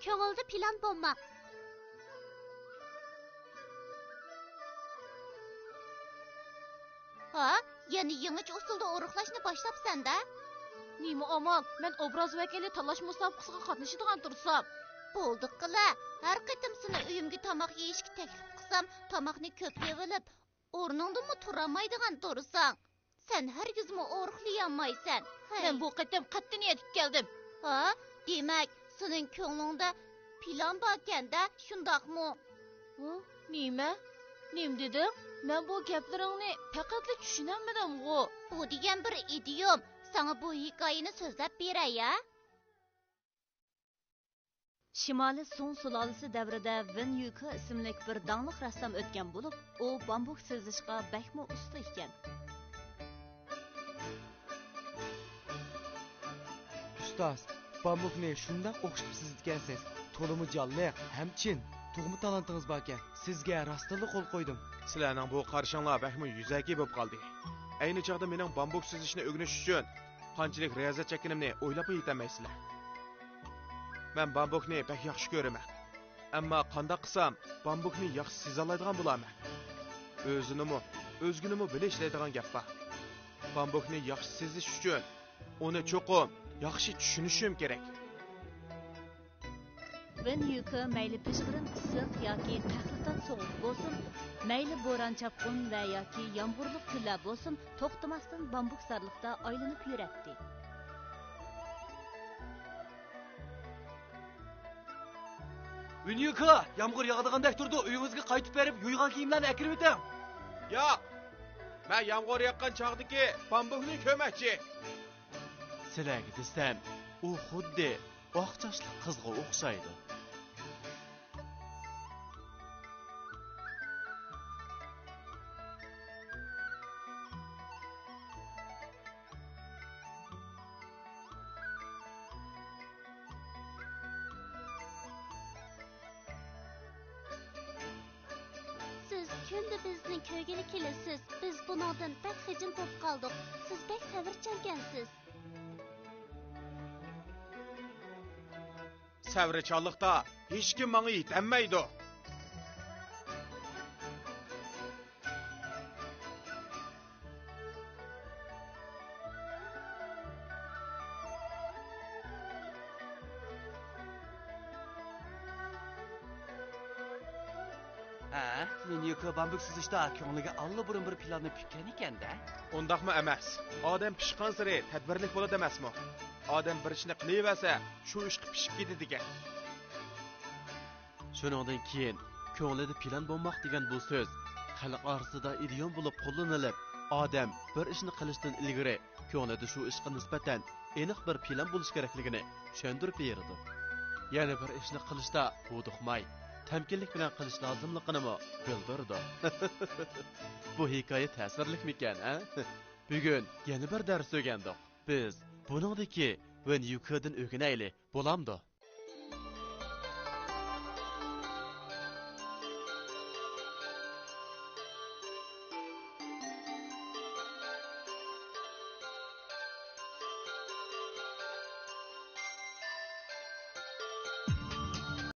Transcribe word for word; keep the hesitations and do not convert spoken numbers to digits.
كۆڭۈلدە پىلان بولما. ھا؟ يەنە يېڭىچە ئۇسۇلدا ئورۇقلاشنى باشلاپسەن-دە؟ نېمە ئامال؟ مەن ئوبراز ۋەكىلى تاللاش مۇسابىقىسىغا قاتنىشىدىغان تۇرسام. بولدى قىلە، ھەر قېتىم سېنى ئۆيۈمگە تاماق يېيىشكە تەكلىپ قىلسام، تاماقنى كۆپ يەۋېلىپ، ئورنۇڭدىنمۇ تۇرالمايدىغان تۇرساڭ. سەن ھەرگىزمۇ ئورۇقلىيالمايسەن. ھەي. مەن بۇ قېتىم قەتئىي نىيەتكە كەلدىم. ھا؟ دېمەك، سېنىڭ كۆڭلۈڭدە پىلان باركەن-دە، شۇنداقمۇ؟ ھە؟ نېمە؟ نېمە دېدىڭ؟ مەن بۇ گەپلىرىڭنى پەقەتلا چۈشىنەلمىدىمغۇ. بۇ دېگەن بىر ئىدىيوم. ساڭا بۇ ھېكايىنى سۆزلەپ بېرەي، ھە؟ شىمالىي سۇڭ سۇلالىسى دەۋرىدە ۋېن يۈكې ئىسىملىك بىر داڭلىق رەسسام ئۆتكەن بولۇپ، ئۇ بامبۇك سىزىشقا بەكمۇ ئۇستا ئىكەن. ئۇستاز، بامبۇكنى شۇنداق ئوخشىتىپ سىزىدىكەنسىز. تولىمۇ جانلىق ھەم چىن. تۇغما تالانتىڭىز باركەن. سىزگە راستتىنلا قول قويدۇم. سىلەرنىڭ بۇ قارىشىڭلار بەكمۇ يۈزەكى بولۇپ قالدى. ئەينى چاغدا مېنىڭ بامبۇك سىزىشنى ئۆگىنىش ئۈچۈن قانچىلىك رىيازەت چەككىنىمنى ئويلاپمۇ يېتەلمەيسىلەر. مەن بامبۇكنى بەك ياخشى كۆرىمەن. ئەمما قانداق قىلسام بامبۇكنى ياخشى سىزالايدىغان بولارمەن؟ ئۆزىنىمۇ، ئۆزگىنىمۇ بىلىش دەيدىغان گەپ بار. بامبۇكنى ياخشى سىزىش ئۈچۈن ئۇنى چوقۇم ياخشى چۈشىنىشىم كېرەك. ۋېن يۈكې مەيلى پىژغىرىن ئىسسىق ياكى قەھرىتان سوغۇق بولسۇن، مەيلى بوران-چاپقۇن ۋە ياكى يامغۇرلۇق كۈنلەر بولسۇن، توختىماستىن بامبۇكزارلىقتا ئايلىنىپ يۈرەتتى. ۋېن يۈكې، يامغۇر ياغىدىغاندەك تۇرىدۇ، ئۆيىڭىزگە قايتىپ بېرىپ يۇيغان كىيىملەرنى ئەكىرىۋېتىڭ. ياق، مەن يامغۇر ياغقان چاغدىكى بامبۇكنى كۆرمەكچى. سىلەرگە دېسەم، ئۇ خۇددى ئاق چاچلىق قىزغا ئوخشايدۇ. سىز كۈندە بىزنى كۆرگىلى كېلىسىز. بىز بۇنىڭدىن بەك خىجىل بولۇپ قالدۇق. سىز بەك سەۋرچانكەنسىز. سەۋرچانلىقتا ھېچكىم ماڭا يېتەلمەيدۇ. ھە، ۋېن يۈكې بامبۇك سىزىشتا كۆڭلىگە ئاللىبۇرۇن بىر پىلاننى پۈككەن ئىكەن-دە. ئۇنداقمۇ ئەمەس. ئادەم پىشقانسېرى تەدبىرلىك بولىدۇ ئەمەسمۇ؟ ئادەم بىر ئىشنى قىلىۋەرسە، شۇ ئىشقا پىشىپ كېتىدىكەن. شۇنىڭدىن كېيىن، كۆڭلىدە پىلان بولماق دېگەن بۇ سۆز خەلق ئارىسىدا ئىدىيوم بولۇپ قوللىنىلىپ، ئادەم بىر ئىشنى قىلىشتىن ئىلگىرى كۆڭلىدە شۇ ئىشقا نىسبەتەن ئېنىق بىر پىلان بولۇشى كېرەكلىكىنى چۈشەندۈرۈپ بېرىدۇ. يەنە بىر ئىشنى قىلىشتا ھودۇقماي، تەمكىنلىك بىلەن قىلىش لازىملىقىنىمۇ بىلدۈرىدۇ. بۇ ھېكايە تەسىرلىكمىكەن، ھە؟ بۈگۈن يەنە بىر دەرس ئۆگەندۇق. بىز بۇنىڭدىكى ۋېن يۈكېدىن ئۆگىنەيلى، بولامدۇ؟